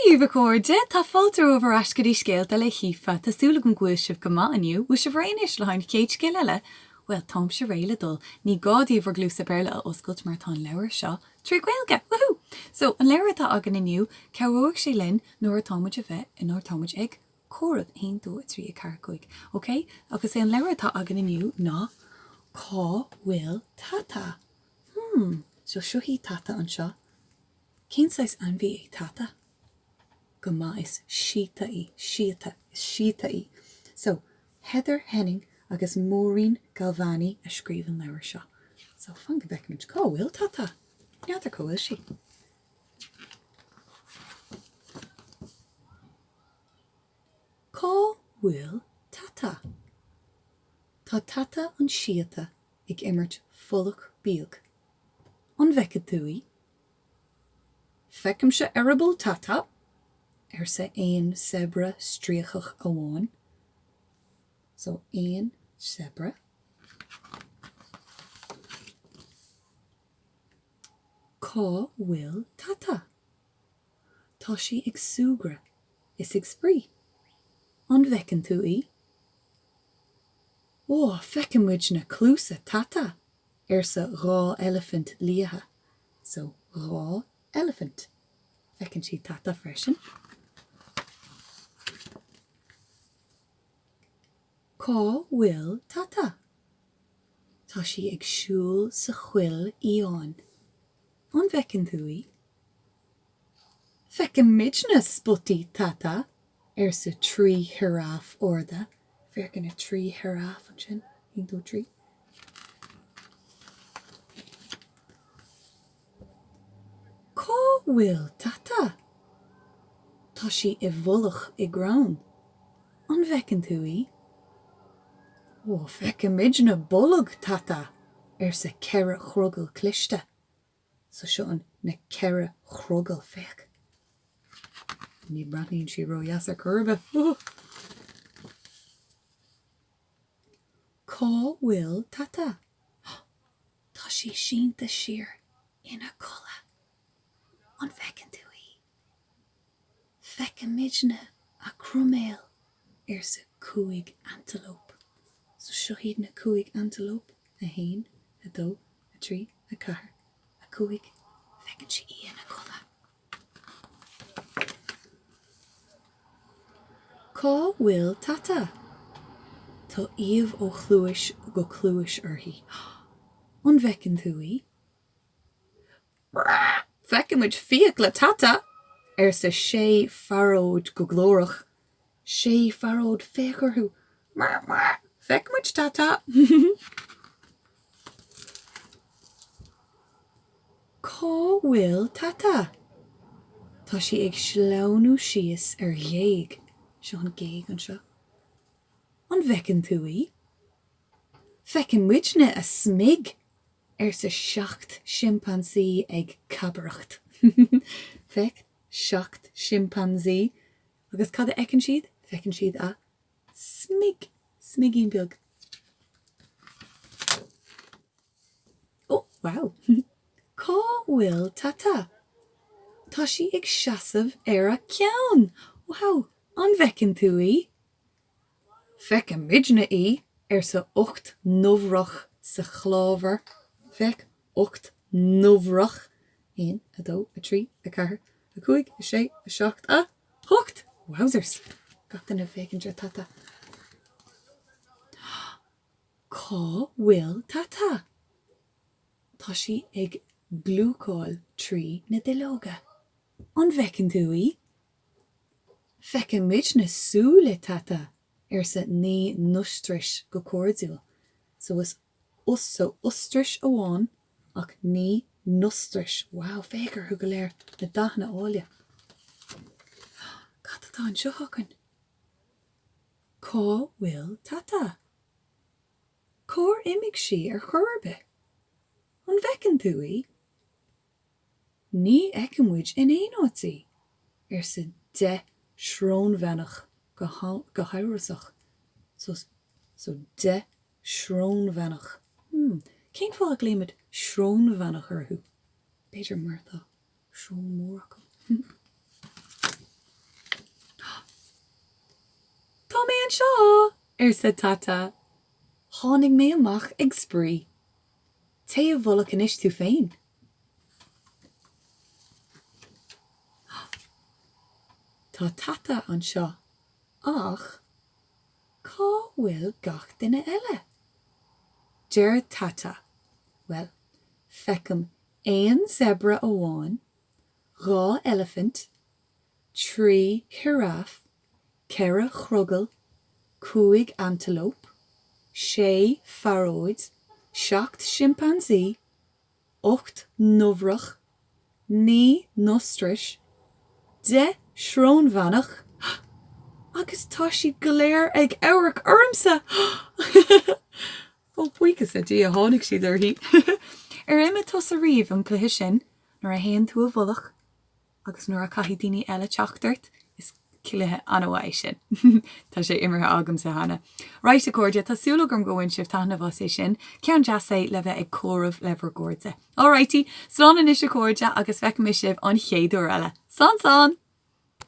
daoibh, a chairde! Tá fáilte romhaibh ar ais go dtí Scéalta le hAoife. Tá súil agam go bhfuil sibh go maith inniu. Bhfuil sibh réidh anois le haghaidh an chéad scéal eile? Bhuel, táimse réidh le dul. Ní gá daoibh bhur gcluasa Béarla a oscailt mar tá an leabhar seo trí Ghaeilge! Woohoo! So, an leabhar atá againn inniu, cabhróidh sé linn nuair atá muid a bheith, nuair atá muid ag comhaireamh, 1, 2, 3, 4, 5. Ok? Agus é an leabhar atá againn inniu ná Cá bhfuil Tata? Hmm, so seo í Tata anseo. Cén saghas ainmhí é Tata? Go maith, is síota í, síota, is síota í. So, Heather Henning agus Maureen Galvani a scríobh an leabhar seo. So, fan go bhfeicfimid cá bhfuil Tata? N'fheadar cá bhfuil sí. Cá bhfuil Tata? Tá Tata an síota ag imirt folach bíog. An bhfeiceann tú í? Feicimse eireaball Tata, arsa éan seabra stríocach amháin. So, éan seabra. Cá bhfuil Tata? Tá sí ag súgradh is ag spraoi. An bhfeiceann tú í? Ó, feiceann muidne cluasa Tata, arsa dha eilifint liatha. So, dha eilifint. Feiceann siad Tata freisin. Cá bhfuil Tata? Tá sí ag siúl sa choill fhiáin. An bhfeiceann tú í? Feiceann muidne spotaí Tata, arsa tri shioráf arda. Féach ar na tri shioráf ansin, 1, 2, 3. Cá bhfuil Tata? Tá sí i bhfolach i gcrann. An bhfeiceann tú í? Ó, feiceann muidne bolg Tata, arsa ceithre chrogall cliste. So seo an na ceithre chrogall, féach. Ní breathnaíonn sí ródheas ar chor ar bith. Cá bhfuil Tata? Tá sí sínte siar ina codladh. An bhfeiceann tú í? Feicimidne a croiméal, arsa cúig antalóp. So seo iad na cúig antalóp, 1, 2, 3, 4, 5. Feiceann sí í ina codladh. Cá bhfuil Tata? Tá aoibh ó chluais go cluais uirthi. An bhfeiceann tú í? Feiceann muid fiacla Tata! arsa sé phearóid go glórach. Sé phearóid, féach orthu! Feiceann muid Tata! Cá bhfuil Tata? Tá sí ag sleamhnú síos ar ghéag. Seo an géag anseo. An bhfeiceann tú í? Feiceann muidne a smig! arsa seacht simpeansaí ag cabaireacht. Féach, seacht simpeansaí. Agus cad a fheiceann siad? Feiceann siad a smig, smigín beag. Ó, wow! Cá bhfuil Tata? Tá sí ag seasamh ar a ceann! Wow! An bhfeiceann tú í? Feiceann muidne í, arsa ocht ndobhar sa chlábhar. Féach, ocht ndobhar, 1, 2, 3, 4, 5, 6, 7, 8! Wowzers! Gach duine ag féachaint ar Tata. Cá bhfuil Tata? Tá sí ag gliúcáil trí na duilleoga. An bhfeiceann tú í? Feiceann muidne súile Tata, arsa naoi n-oistris go cairdiúil. So is so oistris amháin ach naoi n-oistris. Wow, féach orthu go léir, na dathanna áille. Cad atá anseo againn? Cá bhfuil Tata? Cár imigh sí ar chor ar bith? An bhfeiceann tú í? Ní fheiceann muid in aon áit í, arsa deich srónbheannach go hamhrasach. So, so deich srónbheannach. Hmm, cén fáth a ghlaoimid srónbheannach orthu? B'fhéidir mar tá srón mór acu. anseo! arsa Tata. Tháinig mé amach ag spraoi. Téigh i bhfolach anois tú féin. Tá Tata anseo ach cá bhfuil gach duine eile? Deir Tata, Bhuel, feicim aon zebra amháin, 2 eilifint, 3 ghioráf, 4 chrogall, 5 antalóp, 6 phearóid, 7 simpeansaí, 8 ndobhreach, 9 n-ostrais, 10 srónbheannach agus tá siad go léir ag amharc ormsa! Ó, buíochas le Dia, tháinig siad uirthi. Ar imir tusa riamh an cluiche sin, nuair a théann tú i bhfolach agus nuair a caithfidh daoine eile teacht ort? Is cluiche an-mhaith é sin. Tá sé imeartha agamsa cheana. Right, a chairde, tá súil agam gur bhain sibh taitneamh as é sin. Ceann deas é le bheith ag comhaireamh le bhur gcairde. Alrighty, slán anois a chairde agus feicfidh mé sibh an chéad uair eile. Slán slán!